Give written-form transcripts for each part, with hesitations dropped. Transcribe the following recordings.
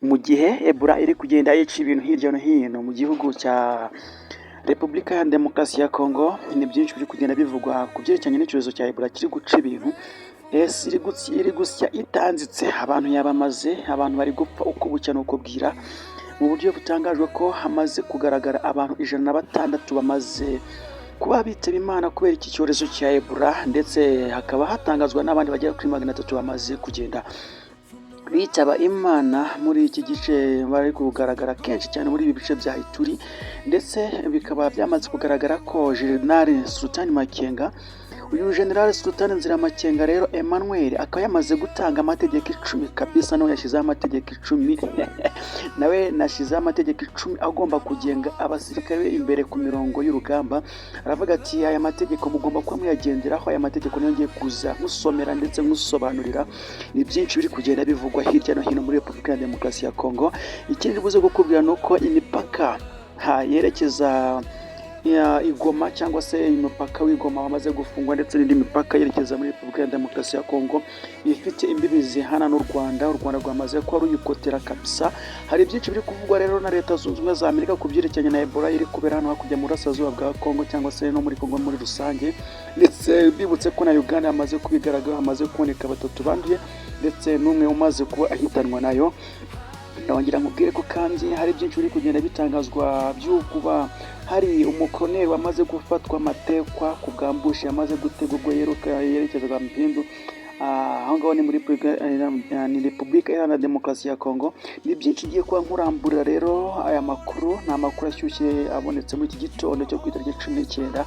Mu gihe Ebola iri kugenda yica ibintu hirya no hino mu gihugu cya Repubulika ya Demokarasi ya Kongo, ni byinshi biri kugenda bivugwa ku byerekeranye n'icyorezo cya Ebola kiri guca ibintu. Ese iri gusya itanzitse, abantu yabamaze, abantu bari gupfa uko bucya n'uko bwira, mu buryo butangajwe ko hamaze kugaragara abantu 106 bamaze kuba bitaba Imana kubera iki cyorezo cya Ebola, ndetse hakaba hatangazwa n'abandi bagera kuri 300 bamaze kugenda bitaba Imana muri iki gice. Bari kugaragara kenshi cyane muri ibi bice bya Ituri, ndetse bikaba byamaze kugaragara ko General Sultani Makenga, uyu General Sultani Nziramakenga rero Emmanuel, akaba yamaze gutanga amategeko 10 kabisa. Nawe yashyizeho amategeko 10, nawe nashyizeho amategeko 10 agomba kugenga abasirikare be imbere ku mirongo y'urugamba. Aravuga ati: "Aya mategeko mugomba kuba muyagenderaho." Aya mategeko niyo ngiye kuza nkusomera ndetse nkusobanurira. Ni byinshi biri kugenda bivugwa hirya no hino muri Repubulika ya Demokarasi ya Kongo. Ikindi buze kukubwira ni uko imipaka yerekeza i Goma, cyangwa se umupaka w'i Goma wamaze gufungwa, ndetse n'indi mipaka yerekeza muri Repubulika ya Demokarasi ya Kongo ifite imbibi zihana n'u Rwanda, u Rwanda rwamaze kuba ruyikotera kabisa. Hari byinshi biri kuvugwa rero na Leta Zunze Ubumwe za Amerika ku byerekeranye na Ebola iri kubera hano hakurya mu burasirazuba bwa Kongo, cyangwa se no muri Kongo muri rusange, ndetse bibutse ko na Uganda yamaze kubigaragara, hamaze kuboneka batatu banduye ndetse n'umwe umaze kuba ahitanwa nayo. Ndongera nkubwire ko kandi hari byinshi biri kugenda bitangazwa by'ukuba hari umukoloneli wamaze gufatwa amatekwa ku bwa ambush yamaze gutegwa ubwo yerekezaga Mpindu. Aho ngaho ni muri ni Repubulika Iharanira Demokarasi ya Kongo. Ni byinshi ngiye kuba nkuramburira rero. Aya makuru ni amakuru ashyushye abonetse muri iki gitondo cyo ku itariki 19.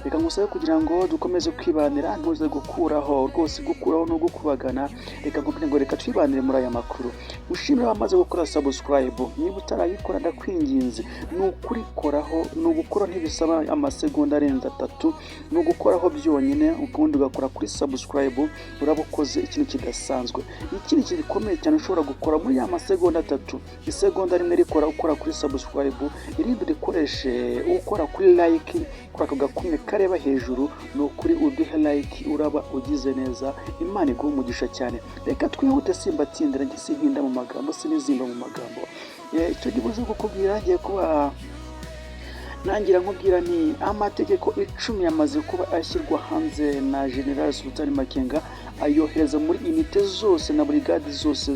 Reka ngusabe kugira ngo dukomeze kwibanira, ntuze gukuraho rwose, gukuraho no gukubagana. Reka nkubwire ngo reka twibanire muri aya makuru. Ushimire abamaze gukora subscribe. Niba utarayikora, ndakwinginze, ni ukurikoraho. Ni ugukora, ntibisaba amasegonda arenze 3, ni ugukoraho byonyine, ubundi ugakora kuri subscribe, uraba ukoze ikintu kidasanzwe. Ikindi kintu gikomeye cyane ushobora gukora muri ya masegonda 3, isegonda rimwe rikora ukora kuri subscribe, irindi urikoreshe ukora kuri like, kuri ako gakumwe kareba hejuru. Ni ukuri uduhe like, uraba ugize neza. Imana iguhe umugisha cyane. Reka twihute, simbatsindira, njye sintinda mu magambo, sinizimba mu magambo. Icyo ndibuze kukubwira, ngiye kuba nangira nkubwira ni amategeko 10 yamaze kuba ashyirwa hanze na General Sultan Makenga, ayohereza muri unité zose na brigade zose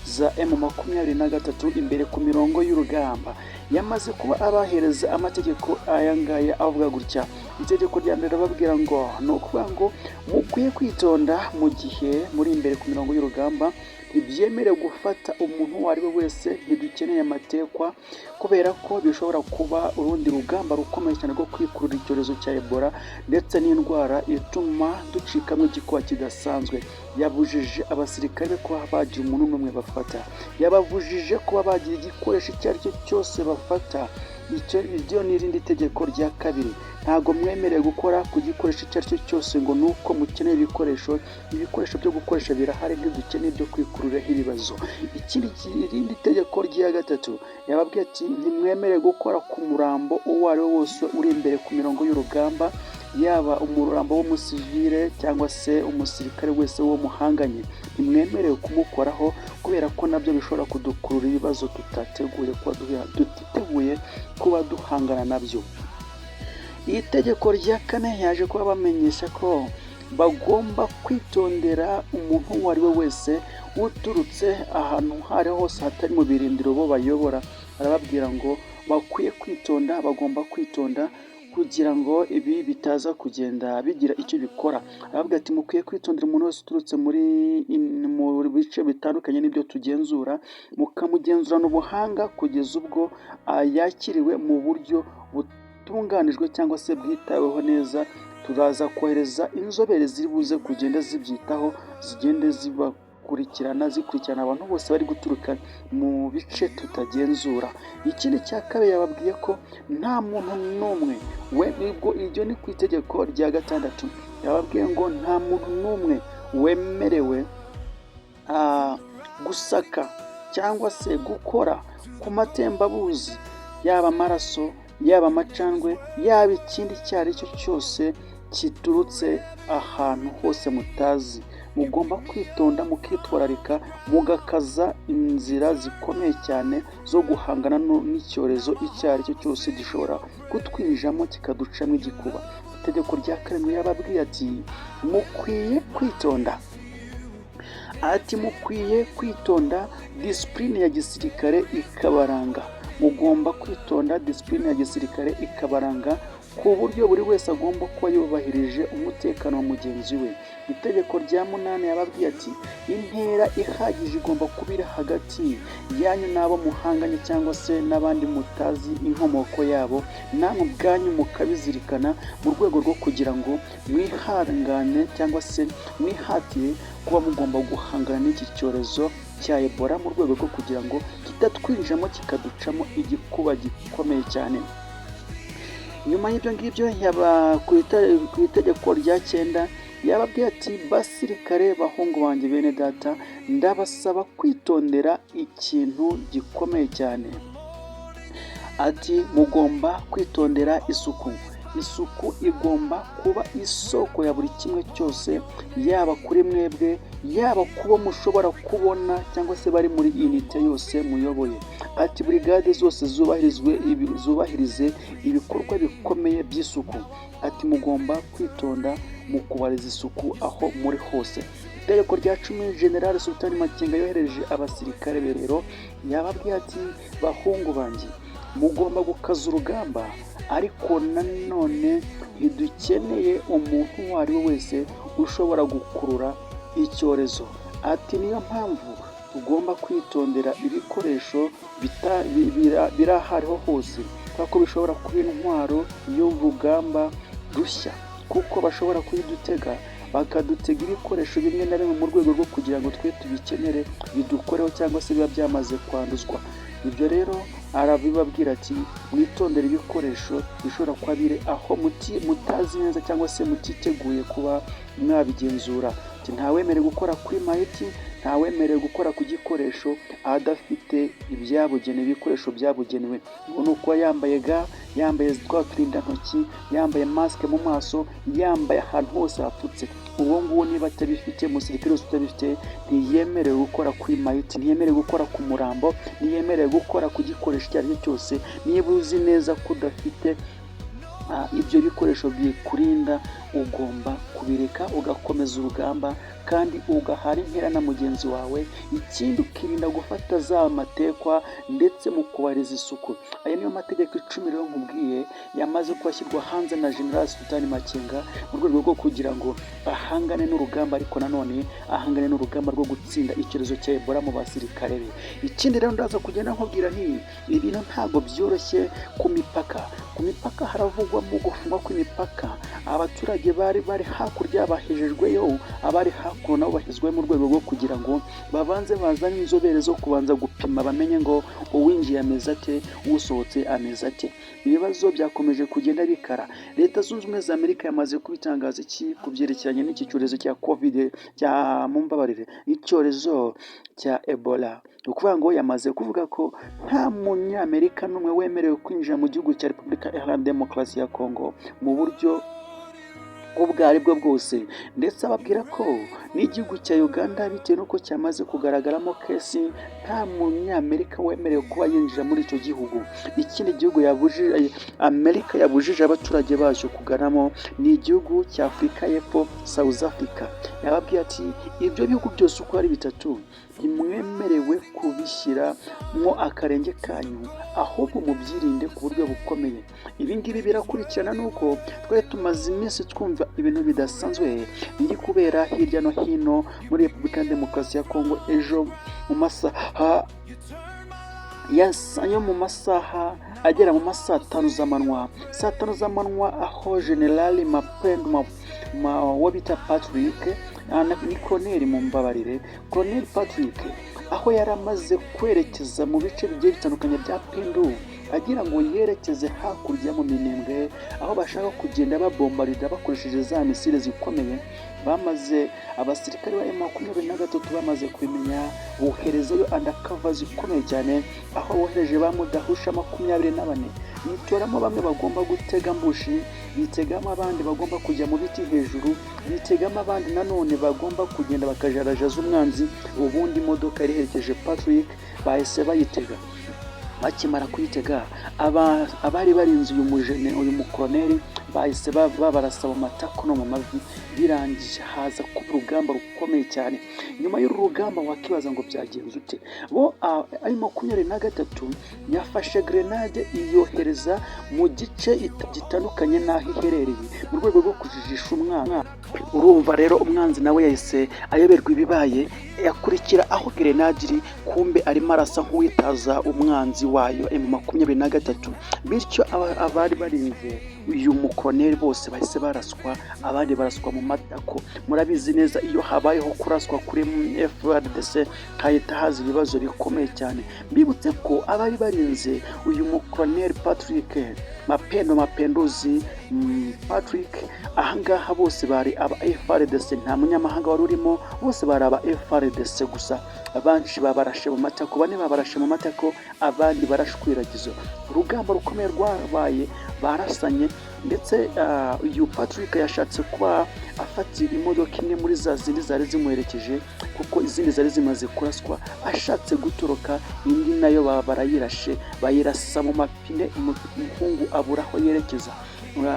za M23 imbere ku mirongo y'urugamba. Yamaze kuba abahereza amategeko aya ngaya avuga gutya. Itegeko rya mbere bababwira ngo ni ukuvuga ngo mukwiye kwitonda mu gihe muri imbere ku mirongo y'urugamba, ntibyemerewe gufata umuntu uwo ari we wese, ntidukeneye amatekwa, kubera ko bishobora kuba urundi rugamba rukomeye cyane rwo kwikurura icyorezo cya Ebola ndetse n'indwara ituma ducikamo igikuba kidasanzwe. Yabujije abasirikare be kuba bagira umuntu n'umwe bafata, yababujije kuba bagira igikoresho icyo ari cyo cyose bafata. Icyo iryo ni irindi tegeko rya kabiri: ntabwo mwemerewe gukora ku gikoresho icyo ari cyo cyose ngo ni uko mukeneye ibikoresho. Ibikoresho byo gukoresha birahari, ntidukeneye ibyo kwikururaho ibibazo. Ikindi, irindi tegeko rya gatatu, yababwiye ati: "Ntimwemerewe gukora ku murambo uwo ari wo wose uri imbere ku mirongo y'urugamba, yaba umurambo w'umusivile cyangwa se umusirikare wese wo muhanganye, ntimwemerewe kumukoraho, kubera ko nabyo bishobora kudukurura ibibazo tutateguye kuba tutiteguye kuba duhangana nabyo." Iri tegeko rya kane yaje kuba bamenyesha ko bagomba kwitondera umuntu uwo ari we wese uturutse ahantu aho ariho hose hatari mu birindiro bo bayobora. Arababwira ngo bakwiye kwitonda, bagomba kwitonda kugira ngo ibi bitaza kugenda bigira icyo bikora. Arababwira ati: "Mukwiye kwitondera umuntu wese uturutse mu bice bitandukanye n'ibyo tugenzura, mukamugenzurana ubuhanga kugeza ubwo yakiriwe mu buryo butunganijwe cyangwa se bwitaweho neza. Turaza kohereza inzobere ziri buze kugenda zibyitaho, zigende zibakurikirana, zikurikirana abantu bose bari guturuka mu bice tutagenzura." Ikindi cya kabiri, yababwiye ko nta muntu n'umwe we, nibwo iryo ni ku itegeko rya gatandatu, yababwiye ngo nta muntu n'umwe wemerewe gusaka cyangwa se gukora ku matembabuzi, yaba amaraso, yaba amacandwe, yaba ikindi icyo ari cyo cyose kiturutse ahantu hose mutazi. Mugomba kwitonda, mukitwararika, mugakaza inzira zikomeye cyane zo guhangana n'icyorezo icyo ari cyo cyose gishobora kutwinjiramo kikaducamo igikuba. Itegeko rya karindwi yababwiye ati: "Mukwiye kwitonda." Ati: "Mukwiye kwitonda, discipline ya gisirikare ikabaranga." Mugomba kwitonda, discipline ya gisirikare ikabaranga, ku buryo buri wese agomba kuba yubahirije umutekano wa mugenzi we. Itegeko rya munani yababwiye ati: "Intera ihagije igomba kuba iri hagati yanyu n'abo muhanganye cyangwa se n'abandi mutazi inkomoko yabo, namwe ubwanyu mukabizirikana, mu rwego rwo kugira ngo mwihangane cyangwa se mwihatire kuba mugomba guhangana n'iki cyorezo cya Ebola, mu rwego rwo kugira ngo kitatwinjiramo kikaducamo igikuba gikomeye cyane." Nyuma y'ibyo ngibyo, yaba ku itegeko rya cyenda yababwiye ati: "Basirikare, bahungu banjye, bene data, ndabasaba kwitondera ikintu gikomeye cyane." Ati: "Mugomba kwitondera isuku. Isuku igomba kuba isoko ya buri kimwe cyose, yaba kuri mwebwe, yaba kubo mushobora kubona cyangwa se bari muri unité yose muyoboye." Ati: "Burigade zose zubahirizwe, zubahirize ibikorwa bikomeye by'isuku." Ati: "Mugomba kwitonda mu kubariza isuku aho muri hose." Itegeko rya 10 General Sultani Makenga yohereje abasirikare be rero, yababwiye ati: "Bahungu banjye, mugomba gukaza urugamba, ariko nanone ntidukeneye umuntu uwo ari we wese ushobora gukurura icyorezo." Ati: "Niyo mpamvu tugomba kwitondera ibikoresho biri aho ariho hose, kubera ko bishobora kuba intwaro y'urugamba rushya, kuko bashobora kuyidutega, bakadutega ibikoresho bimwe na bimwe mu rwego rwo kugira ngo twe tubikenere bidukoreho cyangwa se biba byamaze kwanduzwa." Ibyo rero arabibabwira ati: "Mwitondere ibikoresho bishobora kuba biri aho mutazi neza cyangwa se mutiteguye kuba mwabigenzura." Ati: "Ntawemerewe gukora kuri mayiti, ntawemerewe gukora ku gikoresho adafite ibyabugenewe, ibikoresho byabugenewe." Ngo ni ukuba yambaye gants, yambaye twa turindantoki, yambaye masque mu maso, yambaye ahantu hose hapfutse. Uwo nguwo niba atabifite, umusirikare wese utabifite ntiyemerewe gukora kuri mayiti, ntiyemerewe gukora ku murambo, ntiyemerewe gukora ku gikoresho icyo ari cyo cyose. Niba uzi neza ko udafite ibyo bikoresho bikurinda, ugomba kubireka ugakomeza urugamba kandi ugahara intera na mugenzi wawe. Ikindi, ukirinda gufata za matekwa, ndetse mu kubariza isuku. Aya niyo mategeko 10 rero nkubwiye yamaze kuba hanze na General Sultani Makenga, mu rwego rwo kugira ngo ahangane n'urugamba, ariko nanone ahangane n'urugamba rwo gutsinda icyorezo cya Ebola mu basirikare be. Ikindi rero ndaza kugenda nkubwira nti ibintu ntabwo byoroshye ku mipaka. Ku mipaka haravugwamo gufungwa kw'imipaka. Abaturage bari bari hakurya bahejejweyo, abari hakuno nabo bashyizwe mu rwego rwo kugira ngo babanze bazane inzobere zo kubanza gupima, bamenye ngo uwinjiye ameze ate, usohotse ameze ate. Ibibazo byakomeje kugenda bikara. Leta Zunze Ubumwe za Amerika yamaze kubitangaza iki ku byerekeranye n'iki cyorezo cya Covid cya, mumbabarire, icyorezo cya Ebola? Ni ukuvuga ngo yamaze kuvuga ko nta Munyamerika n'umwe wemerewe kwinjira mu gihugu cya Repubulika Iharanira Demokarasi ya Kongo mu buryo ubwo ari bwo bwose, ndetse ababwira ko n'igihugu cya Uganda, bitewe n'uko cyamaze kugaragaramo case, nta Munyamerika wemerewe kuba yinjira muri icyo gihugu. Ikindi gihugu yabujije, Amerika yabujije abaturage bacyo kuganamo, ni igihugu cya Afurika y'Epfo, South Africa. Yababwiye ati: "Ibyo bihugu byose uko ari bitatu ntimwemerewe kubishyiramo akarenge kanyu, ahubwo mubyirinde ku buryo bukomeye." Ibi ngibi birakurikirana n'uko twari tumaze iminsi twumva ibintu bidasanzwe biri kubera hirya no hino muri Repubulika ya Demokarasi ya Kongo. Ejo mu masaha yo mu masaha agera mu ma saa tanu z'amanywa, saa tanu z'amanywa, aho General Mapendo wo bita Patrick, ni Colonel, mumbabarire, Colonel Patrick, aho yari amaze kwerekeza mu bice bigiye bitandukanye bya Pindu. agira ngo yerekeze hakurya mu Minembwe, aho bashaka kugenda babombarida bakoresheje za misile zikomeye. Bamaze, abasirikare ba M23 bamaze kubimenya, boherezayo undercover zikomeye cyane, aho bohereje ba mudahusha 24, bitoramo bamwe bagomba gutega ambush, bitegamo abandi bagomba kujya mu biti hejuru, bitegamo abandi nanone bagomba kugenda bakajarajaza umwanzi. Ubundi imodoka yari iherekeje Patrick bahise bayitega. Bakimara kuyitega, abari barinze uyu mujene, uyu mukoroneri, bahise babarasa mu matako no mu mavi. Birangije haza kuba urugamba rukomeye cyane. Nyuma y'uru rugamba wakibaza ngo byagenze ute? Bo ari 23 yafashe grenade iyohereza mu gice gitandukanye n'aho iherereye, mu rwego rwo kujijisha umwana. Urumva rero umwanzi nawe yahise ayoberwa ibibaye, yakurikira aho grenade iri, kumbe arimo arasa nk'uwitaza umwanzi wayo M23. Bityo abari barinze uyu mukoroneri bose bahise baraswa, abandi baraswa mu matako. Murabizi neza, iyo habayeho kuraswa kuri FARDC hahita haza ibibazo bikomeye cyane. Mbibutse ko abari barinze uyu mukoroneri Patrick Mapendo Mapenduzi, Patrick, ahangaha bose bari aba FARDC, nta munyamahanga wari urimo, bose bari aba FARDC. Gusa abenshi babarashe mu matako, bane babarashe mu matako, abandi barashwiragiza. Urugamba rukomeye rwabaye, barasanye ndetse uyu Patrick yashatse kuba afata imodoka imwe muri za zindi zari zimuherekeje, kuko izindi zari zimaze kuraswa. Ashatse gutoroka, indi nayo baba barayirashe, bayirasa mu mapine, umuhungu abura aho yerekeza.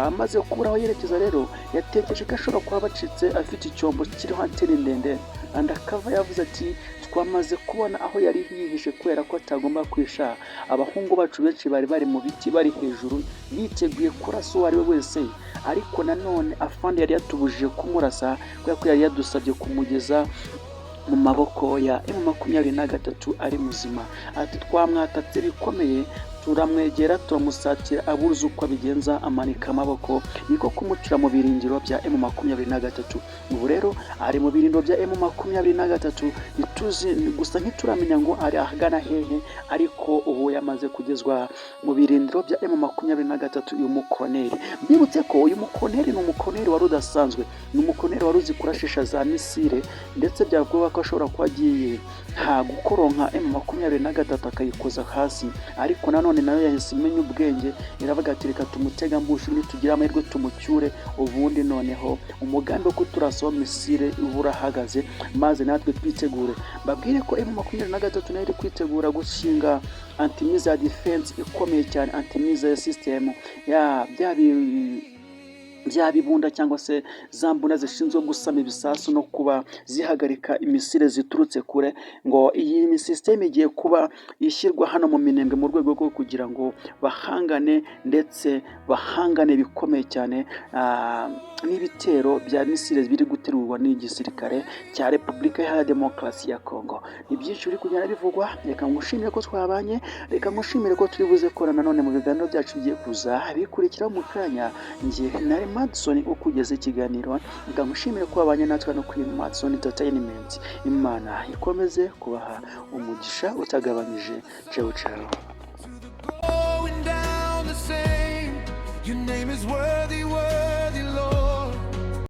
Amaze kubura aho yerekeza rero, yatekereje ko ashobora kuba bacitse afite icyombo kiriho antene ndende. Undercover yavuze ati: "Twamaze kubona aho yari yihishe, kubera ko atagomba kwisha. Abahungu bacu benshi bari bari mu biti, bari hejuru, biteguye kurasa uwo ari we wese, ariko nanone afande yari yatubujije kumurasa, kubera ko yari yadusabye kumugeza mu maboko ya M23 ari muzima." Ati: "Twamwatatse bikomeye, turamwegera, turamusatira, abuze uko abigenza, amanika amaboko, niko kumucura mu birindiro bya M23. Ubu rero ari mu birindiro bya M23, ntituzi gusa, ntituramenya ngo ari ahagana hehe, ariko ubu yamaze kugezwa mu birindiro bya M23, uyu mukoneri." Mbibutse ko uyu mukoneri ni umukoneri wari udasanzwe, ni umukoneri wari uzi kurashisha za misile, ndetse byavuga ko ashobora kuba agiye nta gukoronka M23 akayikoza hasi. Ariko nanone nayo yahise imenya ubwenge, iravuga ati: "Reka tumutega ambush, nitugira amahirwe tumucyure, ubundi noneho umugambi wo kuturasaho misile uba urahagaze, maze natwe twitegure." Mbabwire ko M23 nayo iri kwitegura gushinga anti-missile defense ikomeye cyane, anti-missile system ya bya bibunda cyangwa se za mbunda zishinzwe gusama ibisasu no kuba zihagarika imisile ziturutse kure. Ngo iyi sisiteme igiye kuba ishyirwa hano mu Minembwe mu rwego rwo kugira ngo bahangane, ndetse bahangane bikomeye cyane n'ibitero bya misile biri guterurwa n'igisirikare cya Repubulika Iharanira Demokarasi ya Kongo. Ni byinshi biri kugenda bivugwa. Reka ngushimire ko twabanye, reka ngushimire ko turi buze kora nanone mu biganiro byacu bigiye kuza bikurikiraho mu kanya. Njye nari Madison ukugeza ikiganiro. Reka ngushimire ko wabanye natwe hano kuri Madison Entertainment. Imana ikomeze kubaha umugisha utagabanyije. Ciao ciao.